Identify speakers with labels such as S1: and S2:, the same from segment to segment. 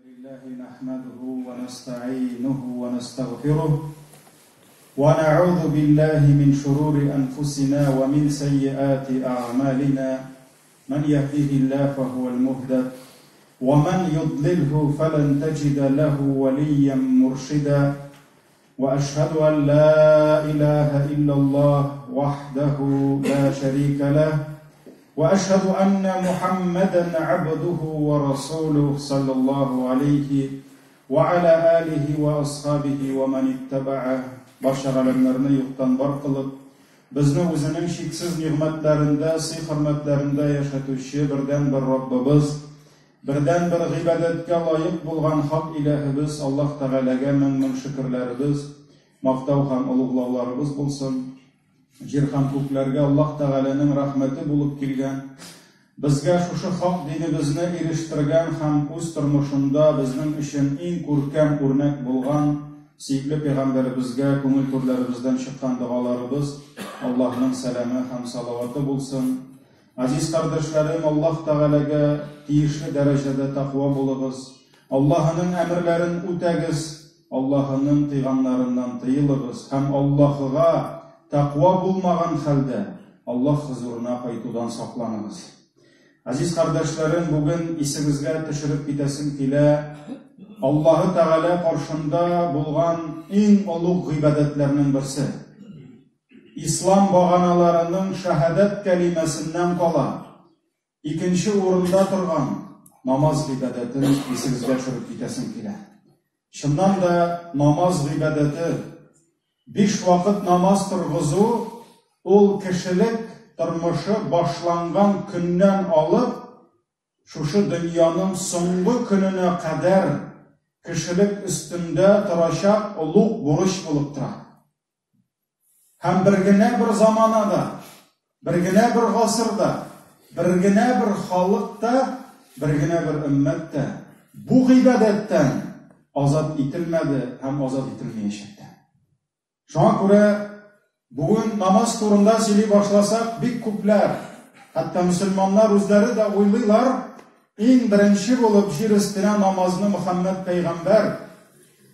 S1: لله نحمده ونستعينه ونستغفره ونعوذ بالله من شرور أنفسنا ومن سيئات أعمالنا من يهده الله فهو المهتد ومن يضلله فلن تجد له وليا مرشدا وأشهد أن لا إله إلا الله وحده لا شريك له وأشهد أن محمدا عبده ورسوله صلى الله عليه وعلى آله وأصحابه ومن اتبعه Барча галәмнәрне юктан бар кылып, безне үзенең чиксез нигъмәтләрендә, сый-хөрмәтләрендә яшәтүче бердәнбер Раббыбыз, бердәнбер гыйбадәткә лаек булган хак иләһебез Аллаһ Тәгаләгә мең-мең шөкерләребез, мактау һәм олуглауларыбыз булсын. Җир һәм күкләргә Аллаһ Тәгаләнең рәхмәте булып килгән, безгә шушы хак динебезне ирештергән һәм үз тормышында безнең өчен иң күркәм үрнәк булган сөекле пәйгамбәребезгә күңел түрләребездән чыккан догаларыбыз, Аллаһның сәламе һәм салаваты булсын. Газиз кардәшләрем, Аллаһ Тәгаләгә тиешле дәрәҗәдә тәкъва булыгыз. Аллаһының әмерләрен үтәгез, Аллаһының тыйганнарыннан тыелыгыз һәм Аллаһыга тәкъва булмаган хәлдә Аллаһ хозурына кайтудан сакланыгыз. Газиз кардәшләрем, бүген исегезгә төшереп китәсем килә, Аллаһы Тәгалә каршында булган иң олуг гыйбадәтләрнең берсе. Ислам баганаларының шәһадәт кәлимәсеннән кала, икенче урында торган намаз гыйбадәтен исегезгә төшереп китәсем килә. Чыннан да намаз гыйбадәте, биш вакыт намаз торгызу ул кешелек тормышы башланган көннән алып шушы дөньяның соңгы көненә кадәр кешелек өстендә торачак олуг бурыч булып тора. Һәм бер генә бер заманада, бер генә бер гасырда, бер генә бер халык та, бер генә бер өммәт тә бу гыйбадәттән азат ителмәде һәм азат ителмәячәк тә. Шуңа күрә бүген намаз турында сөйли башласак, бик күпләр, хәтта мөселманнар үзләре дә уйлыйлар, иң беренче булып җир өстенә намазны Мөхәммәд пәйгамбәр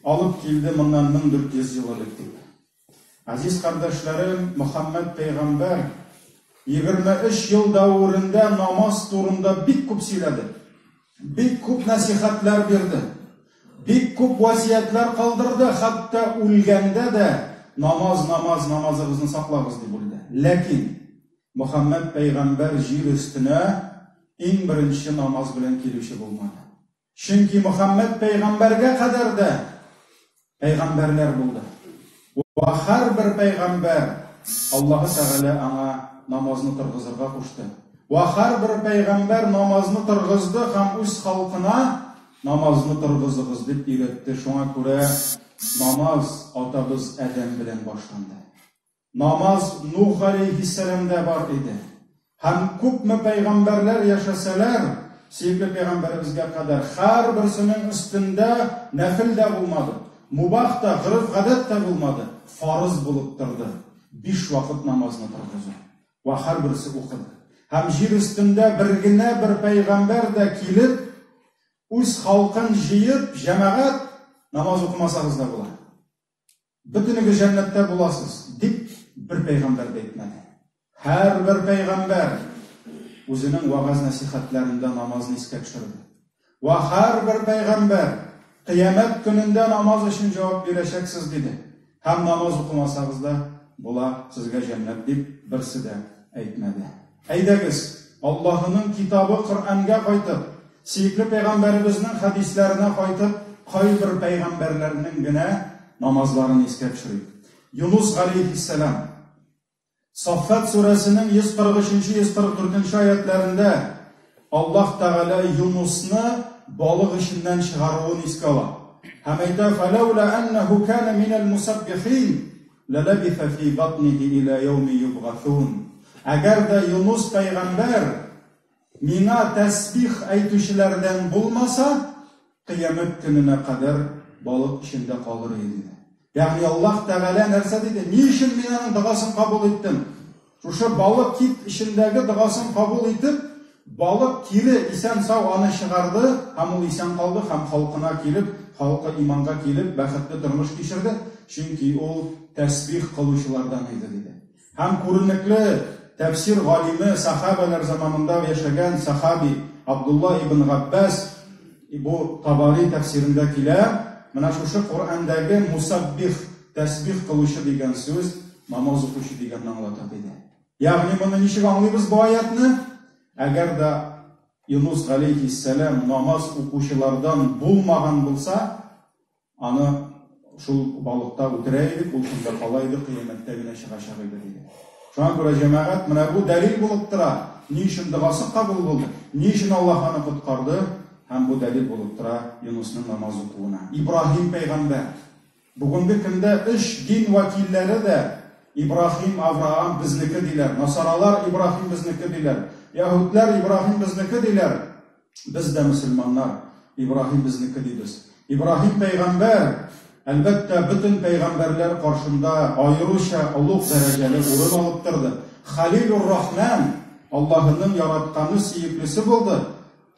S1: алып килде моннан 1400 ел элек дип. Газиз кардәшләрем, Мөхәммәд пәйгамбәр 23 ел дәверендә намаз турында бик күп сөйләде. Бик күп нәсихәтләр бирде. Бик күп васиятләр калдырды, хәтта үлгәндә дә намаз, намаз, намазыгызны саклагыз дип үлде. Ләкин Мөхәммәд пәйгамбәр җир өстенә иң беренче намаз белән килүче булмады. Чөнки Мөхәммәд пәйгамбәргә кадәр дә пәйгамбәрләр булды. Вә һәрбер пәйгамбәр Аллаһы Тәгалә аңа намазны торгызырга кушты. Вә һәрбер пәйгамбәр намазны торгызды һәм үз халкына намазны торгызыгыз дип өйрәтте. Шуңа күрә намаз атабыз Адәм белән башланды. Намаз Нух галәйһиссәламдә бар иде. Һәм күпме пәйгамбәрләр яшәсәләр, сөекле пәйгамбәребезгә кадәр, һәрберсенең өстендә нәфел дә булмады, мубах та, гореф-гадәт тә булмады, фарыз булып торды, биш вакыт намазны торгызу. Вә һәрберсе укыды. Һәм җир өстендә бер генә бер пәйгамбәр дә килеп, үз халкын җыеп, җәмәгать, намаз укымасагыз да була. Бөтенегез җәннәттә буласыз, дип бер пәйгамбәр дә әйтмәде. Һәрбер пәйгамбәр үзенең вәгазь-нәсихәтләрендә намазны искә төшерде. Вә һәрбер пәйгамбәр кыямәт көнендә намаз өчен җавап бирәчәксез, диде. Һәм намаз укымасагыз да була сезгә җәннәт, дип берсе дә әйтмәде. Әйдәгез, Аллаһының китабы Коръәнгә кайтып, сөекле пәйгамбәребезнең хәдисләренә кайтып, кайбер пәйгамбәрләрнең генә намазларын искә төшерик. Юнус галәйһиссәлам Саффат сүрәсенең 143-144 аятләрендә Аллаһ Тәгалә Юнусны балык эченнән чыгаруын искә ала. Һәм әйтә: "Фалаула аннаху кана минал мусаббихин Ләләбиҫә фи батнихи илә яуми юбгасун. Әгәр дә Юнус пәйгамбәр миңа тәсбих әйтүчеләрдән булмаса, кыямәт көненә кадәр балык эчендә калыр иде, диде. Ягъни Аллаһ Тәгалә нәрсә диде? Ни өчен мин аның догасын кабул иттем? Шушы балык кит эчендәге догасын кабул итеп, Балык кире исән-сау аны чыгарды, һәм ул исән калды һәм халкына килеп, халкы иманга килеп, бәхетле тормыш кичерде, чөнки ул тәсбих кылучылардан иде, диде. Һәм күренекле тәфсир галиме, сахабәләр заманында яшәгән сахаби Абдулла ибн Габбас, бу Табари тәфсирендә килә, менә шушы Коръәндәге мусаббих, тәсбих кылучы дигән сүз намаз укучы дигәнне аңлата, диде. Ягъни моны ничек аңлыйбыз бу аятны? Әгәр дә Юнус галәйһиссәлам намаз укучылардан булмаган булса, аны шул балыкта үтерә идек, ул шунда кала иде, кыямәттә генә чыгачак иде, диде. Шуңа күрә, җәмәгать, менә бу дәлил булып тора. Ни өчен догасы кабул булды? Ни өчен Аллаһ аны коткарды? Һәм бу дәлил булып тора Юнусның намаз укуына. Ибраһим пәйгамбәр. Бүгенге көндә өч дин вәкилләре дә Ибраһим, Авраам безнеке диләр. Насаралар Ибраһим безнеке диләр. Яһүдләр Ибраһим безнеке диләр. Без дә мөселманнар Ибраһим безнеке дибез. Ибраһим пәйгамбәр, әлбәттә, бөтен пәйгамбәрләр каршында аеруча олуг дәрәҗәле урын алып торды. Халилур Рахман, Аллаһының яратканы, сөеклесе булды.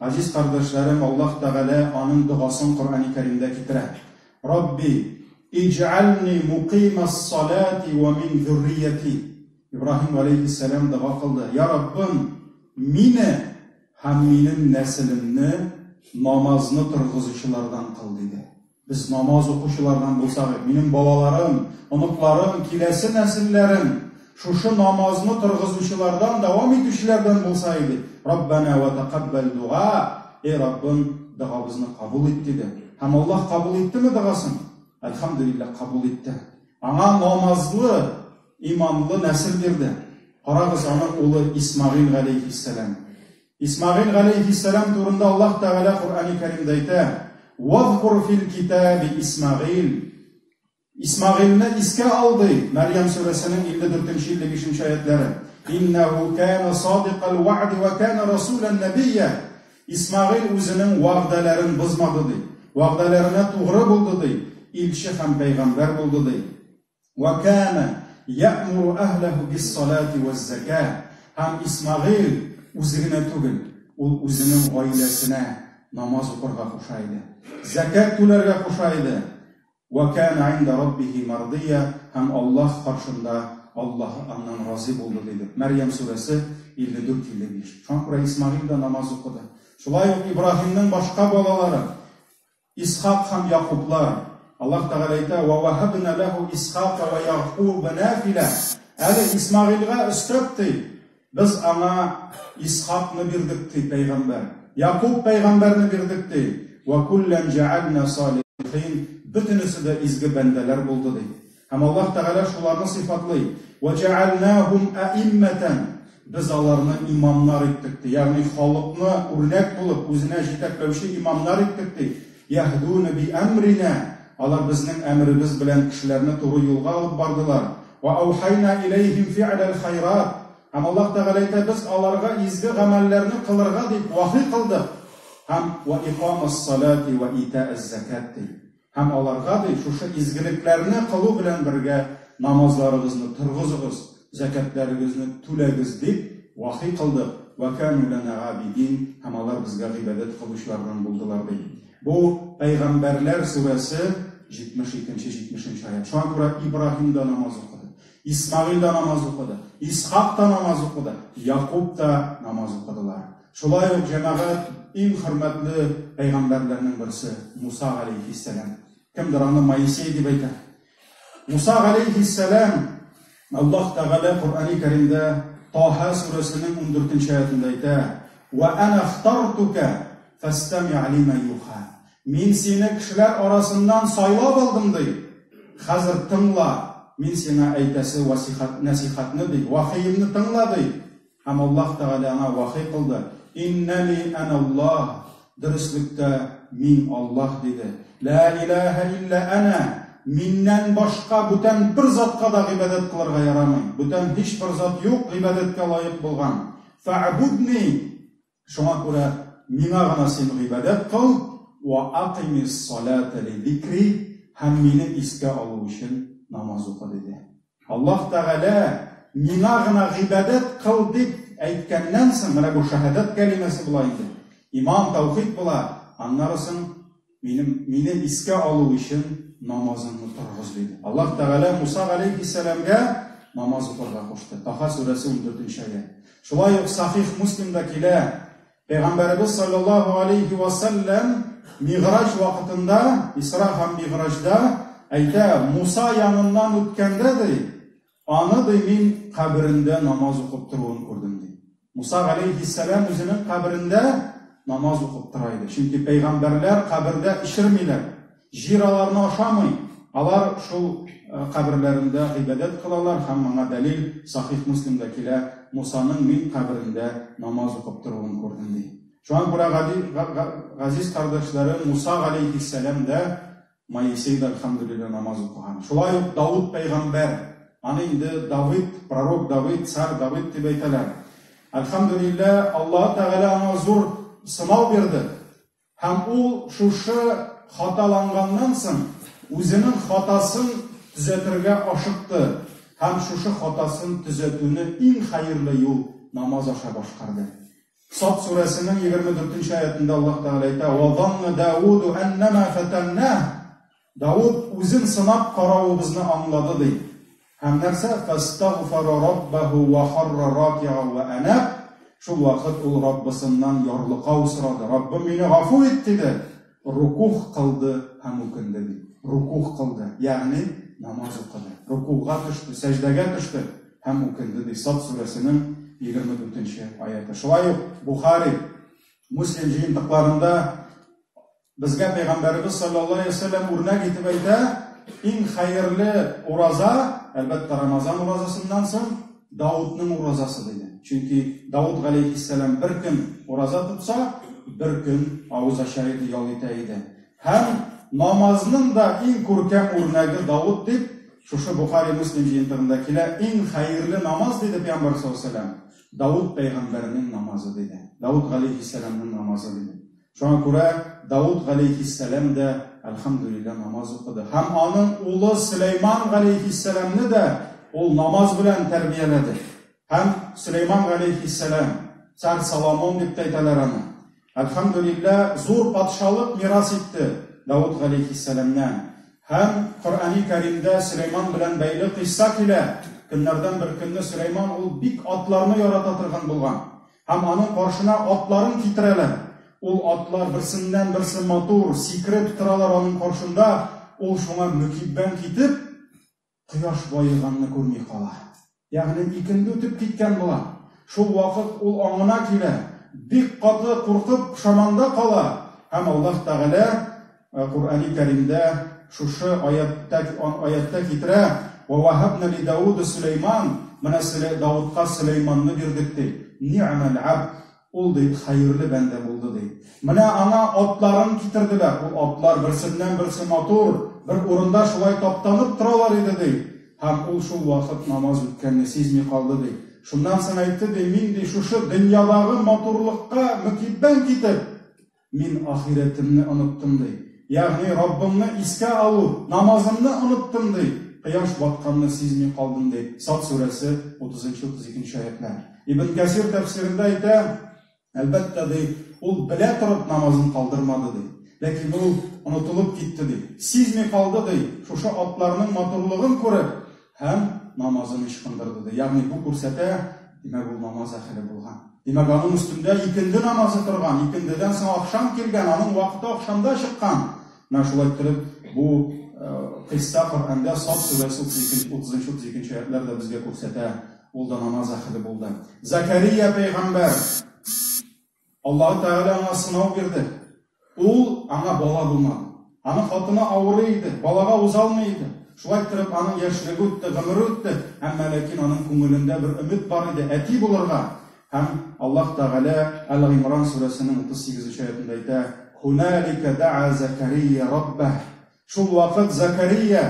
S1: Газиз кардәшләрем, Аллаһ Тәгалә аның догасын Коръәни Кәримдә китерә. Рабби, иҗ'альни мукыймас-салати ва мин зуррияти. Ибраһим галәйһиссәлам дога кылды. Я Раббым, мине һәм минем нәселемне намазны торгызучылардан кыл, диде. Без намаз укучылардан булсак, минем балаларым, оныкларым, киләсе нәселләрем шушы намазны торгызучылардан, дәвам итүчеләрдән булса иде. Раббана ва тақаббал дуа. Эй Раббым, догабызны кабул ит, диде. Һәм Аллаһ кабул иттеме догасын? Әлхәмдүлилләһ, кабул итте. Аңа намазлы, иманлы нәсел бирде. Карагыз, аның улы Исмагыйль галәйһиссәлам. Исмагыйль галәйһиссәлам турында Аллаһ Тәгалә Коръәни Кәримдә әйтә: "Вазкур фил китаби Исмагыйль". Исмагыйльне искә ал, ди, Мәрьям сүрәсенең 54-55 аятлары. Иннәһу кана садикал ва'ди ва кана расулан набийя. Исмагыйль үзенең вәгъдәләрен бозмады, ди. Вәгъдәләренә тугры булды, ди. Илче һәм пәйгамбәр булды, ди. Ва кана я'муру әһләһу бис-салати ваз-закah. Һәм Исмагыйль үзе генә түгел, ул үзенең гаиләсенә намаз укырга куша иде. Зәкят түләргә куша иде. Вә кана инда раббихи мардия, һәм Аллаһ каршында Аллаһы аннан разый булды, диде. Мәрьям сүрәсе 54-55. Шуңа күрә Исмагыйль дә намаз укыды. Шулай ук Ибраһимның башка балалары Исхак һәм Якублар. Аллаһ Тәгалә әйтә: "Ва ваһабна ләһу Исхака ва Ягъкуба нафила". Әле Исмагыйльгә өстәп ди, без аңа Исхакны бирдек ди пәйгамбәр. Якуб пәйгамбәрне бирдек ди. Ва куллан җәгальна салихин. Бөтенесе дә изге бәндәләр булды ди. Һәм Аллаһ Тәгалә шуларны сыйфатлый. Ва җәгальнахум аимматан. Без аларны имамнар иттек ди. Ягъни халыкны үрнәк булып үзенә җитәкләүче имамнар иттек ди. Яһдуна би әмрина. Алар безнең әмеребез белән кешеләрне туры юлга алып бардылар. Ва аухайна иләйһим фи'ләл хайрат. Һәм Аллаһ Тәгалә әйтә, без аларга изге гамәлләрне кылырга дип вахи кылдык. Һәм ва икамас салати ва итааз закат ди. Һәм аларга ди, шушы изгелекләрне кылу белән бергә намазларыгызны торгызыгыз, зәкятләрегезне түләгез дип вахи кылдык. Ва кану лана габидин. Һәм алар безгә гыйбадәт кылучылардан булдылар ди. Бу Пәйгамбәрләр сүрәсе 72-70 аят. Шуңа күрә Ибраһим да намаз укыды, Исмагыйль да намаз укыды, Исхак та намаз укыды, Якуб та намаз укыдылар. Шулай ук, җәмәгать, иң хөрмәтле пәйгамбәрләрнең берсе Муса галәйһиссәлам. Кемдер аны Моисей дип әйтә. Муса галәйһиссәлам Аллаһ Тәгалә Коръәни Кәримдә Таһа сүрәсенең 14 аятында әйтә: "Ва ана ихтартука фәстәми лима юха". Мин сине кешеләр арасыннан сайлап алдым, ди. Хәзер тыңла, мин сиңа әйтәсе васихат, нәсихатны, ди, вахиемне тыңла, ди. Һәм Аллаһ Тәгалә аңа вахи кылды: Иннәни аналлаһ, дөреслектә мин Аллаһ, диде. Лә илаһә илля ана, миннән башка бүтән бер затка да гыйбадәт кылырга ярамый. Бүтән һичбер зат юк гыйбадәткә лаек булган. Фәгъбудни, шуңа күрә миңа гына син гыйбадәт кыл, ва акимис салата ли зикри, һәм мине искә алу өчен намаз укы, диде. Аллаһ Тәгалә миңа гына гыйбадәт кыл дип дип әйткәннән соң, менә бу шаһадәт кәлимәсе була инде. Иман, таухид була. Аннары соң минем мине искә алу өчен намазыңны торгыз диде. Аллаһ Тәгалә Муса галәйһиссәламгә намаз укырга кушты. Таха сүрәсе 14 аять. Шулай ук Сахих Муслимда килә. Пәйгамбәребез саллаллаһу алейхи ва саллям Миграҗ вакытында, Исра һәм Миграҗда әйтә, Муса яныннан үткәндә ди, аны ди мин каберендә намаз укып торуын күрдем ди. Муса галәйһиссәлам үзенең каберендә намаз укып тора иде. Чөнки пәйгамбәрләр кабердә эчермиләр. Җир аларны ашамый. Алар шул каберләрендә гыйбадәт кылалар һәм моңа дәлил Сахих Муслимда килә, Мусаның мин каберендә намаз укып торуын күрдем, ди. Шуңа күрә газиз кардәшләрем, Муса галәйһиссәлам дә, Моисей да, әлхәмдүлилләһ, намаз укыган. Шулай ук Давыт пәйгамбәр, аны инде Давыт, пророк Давыт, царь Давыт дип әйтәләр. Әлхәмдүлилләһ, Аллаһы Тәгалә аңа зур сынау бирде. Һәм ул шушы хаталанганнан соң үзенең хатасын төзәтергә ашыкты һәм шушы хатасын төзәтүне иң хәерле юл, намаз аша башкарды. Сад сүрәсенең 24 нче аятында Аллаһ Тәгалә әйтә, «Ва занна Дауду әннәма фәтәннәһ». Давыт үзен сынап каравыбызны аңлады, ди. Һәм нәрсә? Фәстәгъфара раббаһу ва харра ракиа ва анаб. Шул вакыт ул Раббысыннан ярлыкау сорады. Раббым, мине гафу ит, диде. Рукух кылды һәм үкенде, ди. Рукух кылды, ягъни намаз укыды. Рукугга төште, сәҗдәгә төште һәм үкенде, ди. Сад сүрәсенең 24 нче аяты. Шулай ук Бухари, Муслим җыентыкларында Безгә Пәйгамбәребез саллаллаһу алейһи ва сәлләм үрнәк итеп әйтә, иң хәерле ураза, әлбәттә, Рамазан уразасыннан соң, Даудның уразасы диде. Чөнки Дауд галәйһиссәлам бер көн ураза тотса, бер көн авыз ача иде, ял итә иде. Һәм намазның да иң күркәм үрнәге Дауд дип, шушы Бухари Муслим җыентыгында килә, иң хәерле намаз диде Пәйгамбәр саллаллаһу алейһи ва сәлләм, Дауд пәйгамбәрнең намазы диде. Дауд галәйһиссәламның намазы диде. Шуңа күрә Давыд галәйһиссәлам дә, әлхәмдүлилләһ, намаз укыды. Һәм аның улы Сөләйман галәйһиссәламне дә ул намаз белән тәрбияләде. Һәм Сөләйман галәйһиссәлам, царь Соломон дип тә әйтәләр аны. Әлхәмдүлилләһ, зур патшалык мирас итте Давыд галәйһиссәламнән. Һәм Коръәни Кәримдә Сөләйман белән бәйле кыйсса килә. Көннәрдән бер көнне Сөләйман ул бик атларны ярата торган булган. Һәм аның каршына атларын китерәләр. Ул атлар берсеннән-берсе матур, сикереп торалар аның каршында. Ул шуңа мөкиббән китеп, кояш баеганны күрми кала. Ягъни икенде үтеп киткән була. Шул вакыт ул аңына килә, бик каты куркып, пошаманда кала. Һәм Аллаһ Тәгалә Коръәни Кәримдә шушы аятта, аятта китерә, Ва ваһабна ли Дауда Сөләйман, менә Давудка Сөләйманны бирдек ди. Ни'мәл абд, ул ди хәерле бәндә булды ди. Менә аңа атларын китерделәр. Ул атлар берсеннән-берсе матур, бер урында шулай таптанып торалар иде ди. Һәм ул шул вакыт намаз үткәнне сизми калды ди. Шуннан соң әйтте ди, мин ди шушы дөньядагы матурлыкка мөкиббән китеп, Мин ахирәтемне оныттым, ди. Ягъни Раббымны искә алу, намазымны оныттым, ди. Кояш батканны сизми калдым, ди. Сад сүрәсе, 30-32 нче аятьләр. Ибн Кәсир тәфсирендә әйтә, әлбәттә, ди, ул белә торып намазын калдырмады, ди. Ләкин ул онытылып китте, ди. Сизми калды, ди, шушы атларның матурлыгын күреп, һәм намазын ычкындырды, ди. Ягъни бу күрсәтә, димәк, ул намаз әһеле булган. Димәк, аның өстендә икенде намазы торган, икендедән соң ахшам килгән, аның вакыты ахшамда чыккан. Менә шулай иттереп, бу кыйсса Коръәндә Саф сүрәсе 30-32 аятлар да безгә күрсәтә, ул да намаз әһеле булды. Закария пәйгамбәр Аллаһы Тәгалә аңа сынау бирде. Ул аңа бала булмады. Аның хатыны авырый иде, балага уза алмый иде. Шулай иттереп, аның яшьлеге үтте, гомере үтте, әмма ләкин аның күңелендә бер өмет бар иде, әти булырга. Һәм Аллаһ Тәгалә Әл-Гыймран сүрәсенең 38 нче аятында әйтә, Һуналика да'а Закария раббаһ. Шул вакыт Закария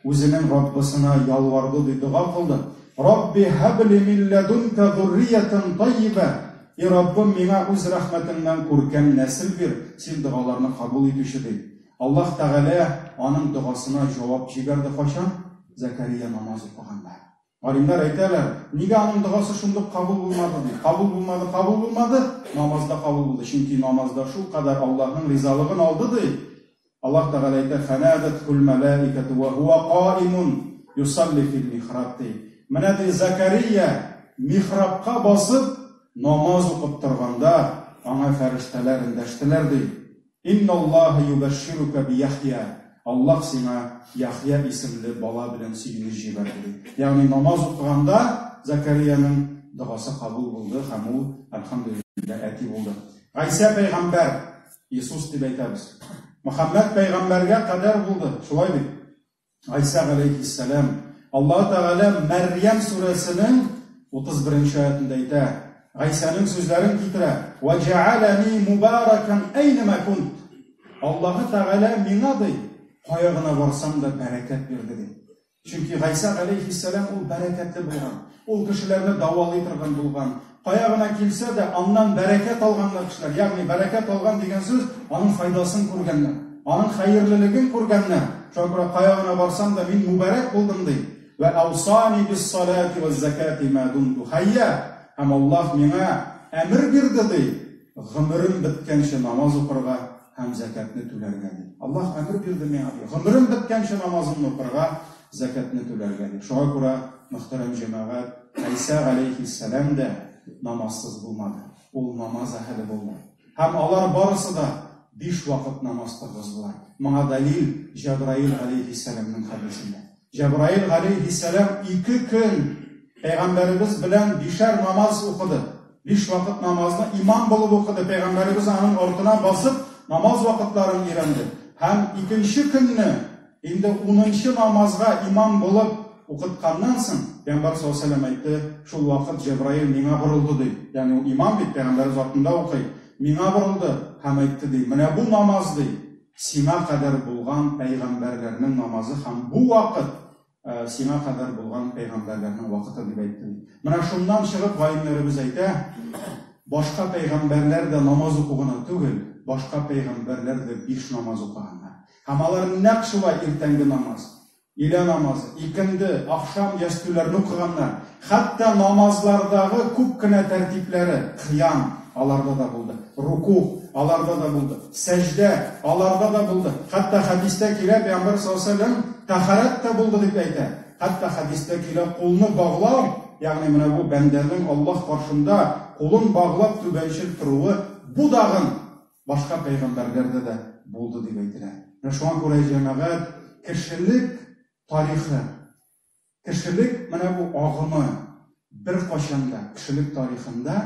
S1: үзенең Раббысына ялварды, ди, дога кылды. Рабби һәбли мин ләдунка зурриятан таййиба. И Раббым, миңа үз рәхмәтеңнән күркәм нәсел бир, син догаларны кабул итүче, ди. Аллаһ Тәгалә аның догасына җавап җибәрде кайчан? Закария намаз укыганда. Галимнәр әйтәләр, нигә аның догасы шундук кабул булмады ди. Кабул булмады, кабул булмады, намазда кабул булды. Чөнки намазда шул кадәр Аллаһның ризалыгын алды ди. Аллаһ Тәгалә әйтә, "Фанадатхул малаикату ва хуа каимун юсалли фил михраб" ди. Менә ди Закария михрабка басып намаз укып торганда, аңа фәрештәләр эндәштеләр ди. Инналлаһа юбәшширука би Яхья. Аллаһ сиңа Яхья исемле бала белән сөенеч җибәрде ди. Ягъни намаз укыганда Закарияның догасы кабул булды һәм ул, әлхәмдүлилләһ, әти булды. Гайсә пәйгамбәр, Иисус дип әйтәбез. Мөхәммәд пәйгамбәргә кадәр булды, шулай бит? Гайсә галәйһиссәлам. Аллаһ Тәгалә Мәрьям сүрәсенең 31 аятында әйтә, Гайсәнең сүзләрен китерә: "Ва җәаләни мубаракан әйнәмә кунт". Аллаһ Тәгалә миңа ди, кая гына барсам да бәрәкәт бирде ди. Чөнки Гайсә галәйһиссәлам ул бәрәкәтле булган. Ул кешеләрне дәвалый торган булган. Кая гына килсә дә, аннан бәрәкәт алганнар кешеләр. Ягъни бәрәкәт алган дигән сүз, аның файдасын күргәннәр, аның хәерлелеген күргәннәр. Шуңа күрә кая гына барсам да, мин мубәрәк булдым ди. Вә аусани бис-салати вәз-закати ма думту хәйя. Һәм Аллаһ миңа әмер бирде ди, гомерем беткәнче намаз укырга һәм зәкятне түләргә ди. Аллаһ әмер бирде миңа ди, гомерем беткәнче намазымны укырга, зәкятне түләргә ди. Шуңа күрә, мөхтәрәм җәмәгать, Гайсә галәйһиссәлам дә намазсыз булмады. Ул намаз әһеле булды. Һәм алар барысы да биш вакыт намаз торгыздылар. Моңа дәлил Җәбраил галәйһиссәламнең хәдисендә. Җәбраил галәйһиссәлам ике көн пәйгамбәребез белән бишәр намаз укыды. Биш вакыт намазны имам булып укыды. Пәйгамбәребез аның артына басып, намаз вакытларын өйрәнде. Һәм икенче көнне инде унынчы намазга имам булып укытканнан соң, Пәйгамбәр саллаллаһу алейһи ва әйтте, шул вакыт Җәбраил миңа борылды ди. Ягъни ул имам бит, пәйгамбәребез артында укый. Миңа борылды һәм әйтте ди, менә бу намаз ди, сиңа кадәр булган пәйгамбәрләрнең намазы һәм бу вакыт сиңа кадәр булган пәйгамбәрләрнең вакыты дип әйтте. Менә шуннан чыгып галимнәребез әйтә, башка пәйгамбәрләр дә намаз уку гына түгел, башка пәйгамбәрләр дә биш намаз укыганнар. Һәм алар нәкъ шулай иртәнге намаз, өйлә намазы, икенде, ахшам, ястүләрне укыганнар. Хәтта намазлардагы күп кенә тәртипләре, кыям, аларда да булды. Руку, аларда да булды. Сәҗдә, аларда да булды. Хәтта хәдистә килә, Пәйгамбәр саллаллаһу алейһи ва сәлләм тәһарәт тә булды дип әйтә. Хәтта хәдистә килә, кулны баглау, ягъни менә бу бәндәнең Аллаһ каршында кулын баглап түбәнчел торуы, бу дагын башка пәйгамбәрләрдә дә булды дип әйтелә. Менә шуңа күрә җәмәгать кешелек тарихы Кешелек менә бу агымы беркайчан да кешелек тарихында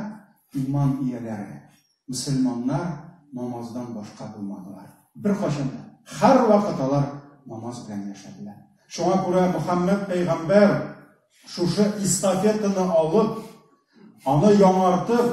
S1: иман ияләре, мөселманнар намаздан башка булмадылар. Беркайчан да. Һәрвакыт алар намаз белән яшәделәр. Шуңа күрә Мөхәммәд пәйгамбәр шушы эстафетаны алып, Аны яңартып,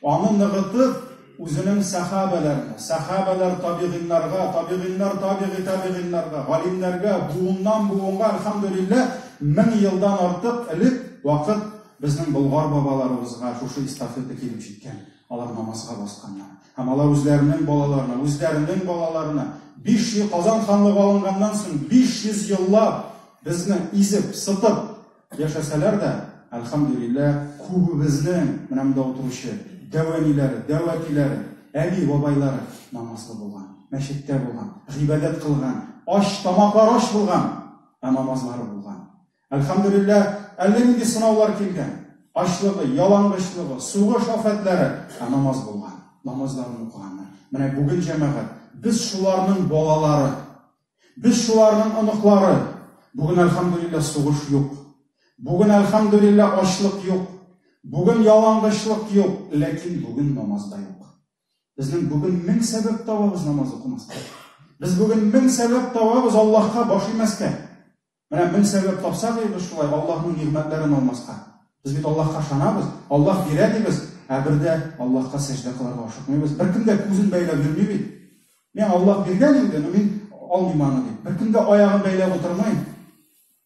S1: аны ныгытып, үзенең сәхабәләренә, сәхабәләр табигыйннарга, табигыйннар табигый табигыйннарга, галимнәргә, буыннан буынга, әлхәмдүлилләһ, 1000 елдан артык элек вакыт безнең болгар бабаларыбызга шушы эстафета килеп җиткән. Алар намазга басканнар. Һәм алар үзләренең балаларына, үзләренең балаларына 500 Казан ханлыгы алынганнан соң 500 еллап безне изеп, сытып Яшәсәләр дә, әлхәмдүлилләһ, күбебезнең, менә монда утыручы, дәү әниләре, дәү әтиләре, әби, бабайлары намазлы булган, мәчеттә булган, гыйбадәт кылган, ач, тамаклар ач булган, ә намазлары булган. Әлхәмдүлилләһ, әллә нинди сынаулар килгән, ачлыгы, ялангачлыгы, сугыш афәтләре, ә намаз булган, намазларын укыганнар. Менә бүген, җәмәгать, без шуларның балалары. Без шуларның оныклары. Бүген, әлхәмдүлилләһ, сугыш юк. Бүген, әлхәмдүлилләһ, ачлык юк. Бүген ялангачлык юк, ләкин бүген намаз да юк. Безнең бүген мең сәбәп табабыз намаз укымаска. Без бүген мең сәбәп табабыз Аллаһка баш имәскә. Менә мең сәбәп тапсак и без шулай Аллаһның нигъмәтләрен алмаска. Без бит Аллаһка ышанабыз, Аллаһ бирә дибез, ә бер дә Аллаһка сәҗдә кылырга ашыкмыйбыз. Беркем дә күзен бәйләп йөрми бит. Миңа Аллаһ биргән инде, но мин алмыйм аны дип. Беркем дә аягын бәйләп утырмый.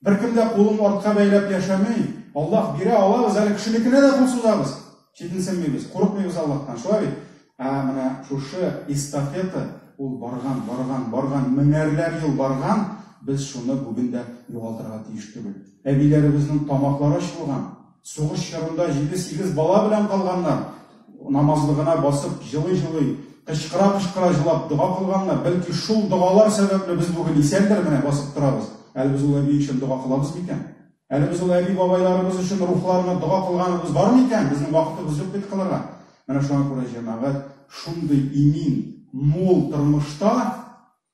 S1: Беркем дә кулын артка бәйләп яшәми. Аллаһ бирә, алабыз, әле кешенекенә дә кул сузабыз. Читенсенмибез, курыкмыйбыз Аллаһтан. Шулай бит? Ә менә шушы эстафета ул барган, барган, барган, меңәрләр ел барган. Без шуны бүген дә югалтырга тиеш түгел. Әбиләребезнең тамаклары ач булган. Сугыш чорында 7-8 бала белән калганнар. Намазлыгына басып, җылый-җылый, кычкыра-кычкыра җылап дога кылганнар. Бәлки шул догалар сәбәпле без бүген исәндер менә басып торабыз. Әле без ул әби өчен дога кылабыз микән? Әле без ул әби-бабайларыбыз өчен рухларына дога кылганыбыз бар микән? Безнең вакытыбыз юк бит кылырга. Менә шуңа күрә җәмәгать шундый имин, мул тормышта,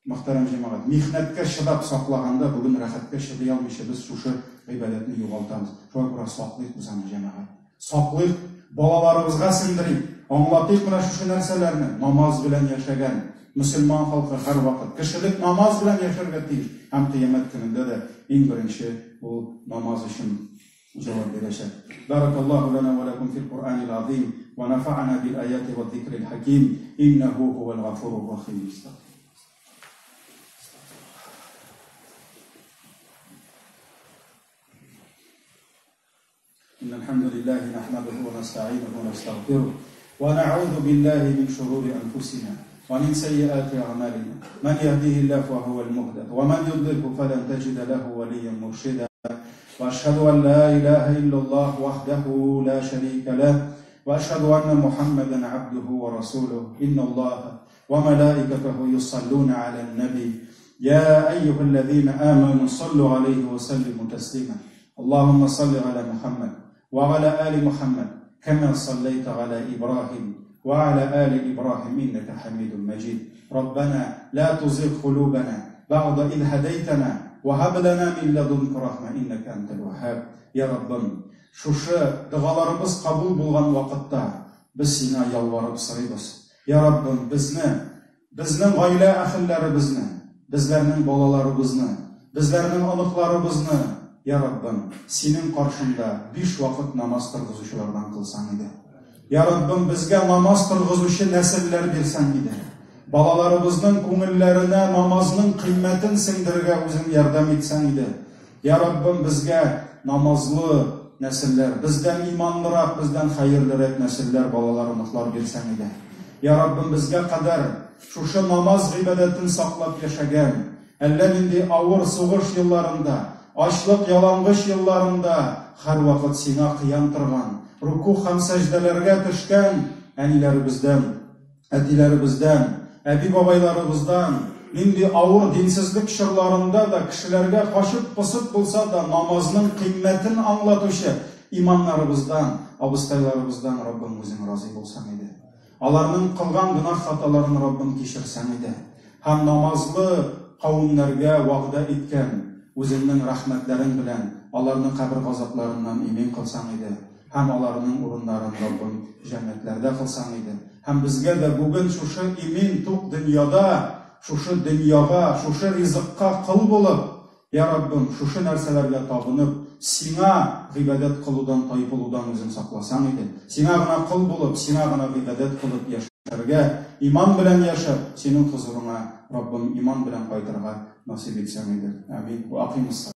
S1: мөхтәрәм җәмәгать, михнәткә чыдап саклаганда, бүген рәхәткә чыдый алмыйча без шушы гыйбадәтне югалтабыз. Шуңа күрә саклыйк без аны, җәмәгать. Саклыйк, балаларыбызга сеңдерик, аңлатыйк менә шушы нәрсәләрне. Намаз белән яшәгән мөселман халкы һәрвакыт кешелек намаз белән яшәргә тиеш. Һәм кыямәт көнендә дә иң беренче ул намаз өчен җавап бирәчәк. Баракаллаһу лана ва лакум фил Куръанил азим ва нафа'ана бил аяти ва зикрил хаким иннаху хувал гафурур рахим. إن الحمد لله نحمده ونستعينه ونستغفره ونعوذ بالله من شرور أنفسنا ومن سيئات أعمالنا من يهديه الله فهو المهتد ومن يضلله فلن تجد له وليا مرشدا وأشهد أن لا إله إلا الله وحده لا شريك له وأشهد أن محمدا عبده ورسوله إن الله وملائكته يصلون على النبي يا أيها الذين آمنوا صلوا عليه وسلموا تسليما اللهم صل على محمد وعلى آل محمد كما صليت على إبراهيم وعلى آل إبراهيم إنك حميد مجيد ربنا لا تزغ قلوبنا بعد إذ هديتنا وهب لنا من لدنك رحمة إنك أنت الوهاب. Я Раббым, шушы догаларыбыз кабул булган вакытта без сиңа ялварып сорыйбыз. Я Раббым, безне, безнең гаилә әһелләребезне, безләрнең балаларыбызны, безләрнең оныкларыбызны, Я Раббым, синең каршында 5 вакыт намаз торгызучылардан кылсаң иде. Я Раббым, безгә намаз торгызучы нәселләр бирсәң иде. Балаларыбызның күңелләренә намазның кыйммәтен сеңдерергә үзең ярдәм итсәң иде. Я Раббым, безгә намазлы нәселләр, бездән иманлырак, бездән хәерлерәк нәселләр, балалар, оныклар бирсәң иде. Я Раббым, безгә кадәр шушы намаз гыйбадәтен саклап яшәгән, әллә нинди авыр сугыш елларында, ачлык ялангыч елларында һәрвакыт сиңа кыям торган, руку һәм сәҗдәләргә төшкән әниләребездән, әтиләребездән, әби-бабайларыбыздан, нинди авыр динсезлек чорларында да кешеләргә качып посып булса да намазның кыйммәтен аңлатучы имамнарыбыздан, абыстайларыбыздан Раббым үзең разый булсаң иде. Аларның кылган гөнаһ хаталарын Раббым кичерсәң иде. Һәм намазлы кавемнәргә вәгъдә иткән үзеңнең рәхмәтләрең белән аларны кабер газапларыннан имин кылсаң иде. Һәм аларның урыннарын Раббым җәннәтләрдә кылсаң иде. Һәм безгә дә бүген шушы имин тук дөньяда, шушы дөньяга, шушы ризыкка кол булып, Я Раббым, шушы нәрсәләргә табынып, сиңа гыйбадәт кылудан тайпылудан үзең сакласаң иде. Сиңа гына кол булып, сиңа гына гыйбадәт кылып яшәргә, иман белән яшәп, синең хозурыңа, Раббым, иман белән кайтырга насыйп итсәң иде. Амин. Ва акимус.